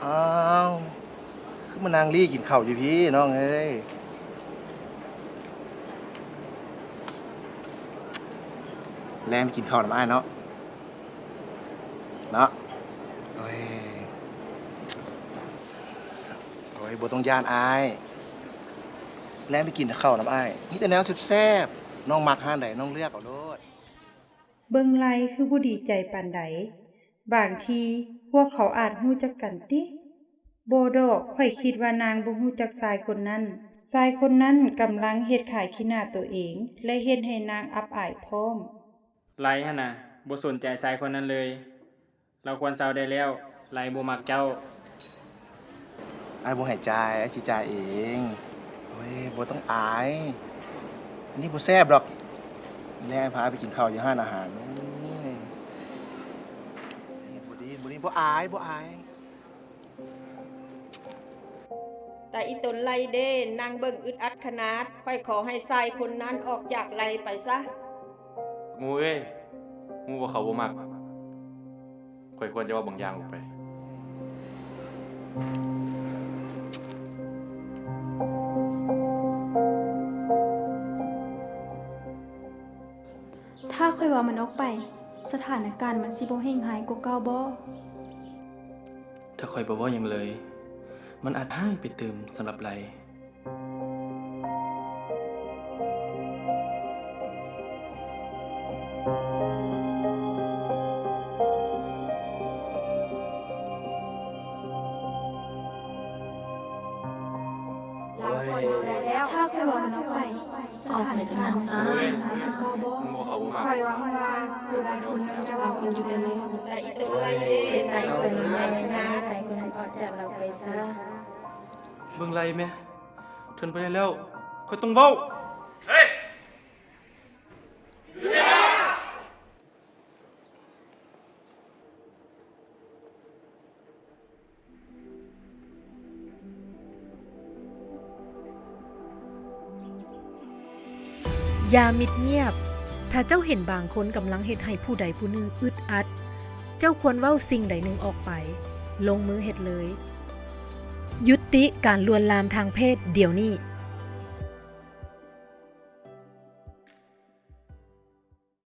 ອ້າວ ຄືມານັ່ງລີ້ກິນເຂົ້າຢູ່ພີ້ນ້ອງເອີຍ. ແລງໄປກິນເຂົ້ານຳອ້າຍເນາະ ເນາະ. ໂອ້ຍ ໂອ້ຍ ບໍ່ຕ້ອງຢ້ານອ້າຍ ແລງໄປກິນເຂົ້ານຳອ້າຍ ມີແຕ່ແນວແຊບໆ ນ້ອງມັກຮ້ານໃດນ້ອງເລືອກເອົາໂລດ. ເບິ່ງໄລຄືບໍ່ດີໃຈປານໃດ. ບາງທີພວກເຂົາອາດຮູ້ຈັກກັນຕິ? ບໍ່ດອກ, ຂ້ອຍຄິດວ່ານາງບໍ່ຮູ້ຈັກຊາຍຄົນນັ້ນ. ຊາຍຄົນນັ້ນກຳລັງເຮັດຂາຍຂີ້ໜ້າໂຕເອງ ແລະ ເຮັດໃຫ້ນາງອັບອາຍພ້ອມ. ໄລຫັ້ນນະ ບໍ່ສົນໃຈຊາຍຄົນນັ້ນເລີຍ. ລາວຄວນເຊົາໄດ້ແລ້ວ, ໄລບໍ່ມັກເຈົ້າ. ອ້າຍບໍ່ໃຫ້ຈ່າຍ, ອ້າຍຊິຈ່າຍເອງ. ໂອ້ຍ ບໍ່ຕ້ອງອາຍ, ອັນນີ້ບໍ່ແຊບດອກ. ແນະ ພາໄປກິນເຂົ້າຢູ່ຮ້ານອາຫານ. ໂອ້ຍ ບໍ່ດີ ບໍ່ດີ, ບໍ່ອາຍ, ບໍ່ອາຍ. ແຕ່ອີຕົນໄລເດ້ ນັ່ງເບິ່ງອຶດອັດຂະໜາດ. ຂ້ອຍຂໍໃຫ້ຊາຍຄົນນັ້ນອອກຈາກໄລໄປຊະ. ໝູ່ເອີຍ, ຮູ້ວ່າເຂົາບໍ່ມັກ. ຂ້ອຍຄວນຈະເວົ້າບາງຢ່າງອອກໄປ. ຖ້າຂ້ອຍເວົ້າມັນອອກໄປ, ສະຖານະການມັນຊິບໍ່ເຮ່ງຮ້າຍກວ່າເກົ່າບໍ? ຖ້າຂ້ອຍບໍ່ເວົ້າຫຍັງເລີຍ, ມັນອາດຮ້າຍໄປຕື່ມສຳລັບໄລ. ຖ້າຂ້ອຍເວົ້າມັນອອກໄປ, ອອກໄປຈາກນັ້ນຊະ. ຂ້ອຍຫວັງວ່າຜູ້ໃດຜູ້ໜຶ່ງຈະເວົ້າກັນຢູ່ແຕ່ແລ້ວ. ເປັນໄຕເບິ່ງໄລແດ່, ໃສ່ຄົນນັ້ນອອກຈາກລາວໄປຊະ. ເບິ່ງໄລແມ້, ທົນບໍ່ໄດ້ແລ້ວ, ຂ້ອຍຕ້ອງເວົ້າ. ເຮີ້ຍ! ຢ່າມິດງຽບ. ຖ້າເຈົ້າເຫັນບາງຄົນກຳລັງເຮັດໃຫ້ຜູ້ໃດຜູ້ໜຶ່ງອຶດອັດ, ເຈົ້າຄວນເວົ້າສິ່ງໃດໜຶ່ງອອກໄປ, ລົງມືເຮັດເລີຍ. ຢຸດຕິການລວນລາມທາງເພດດຽວນີ້.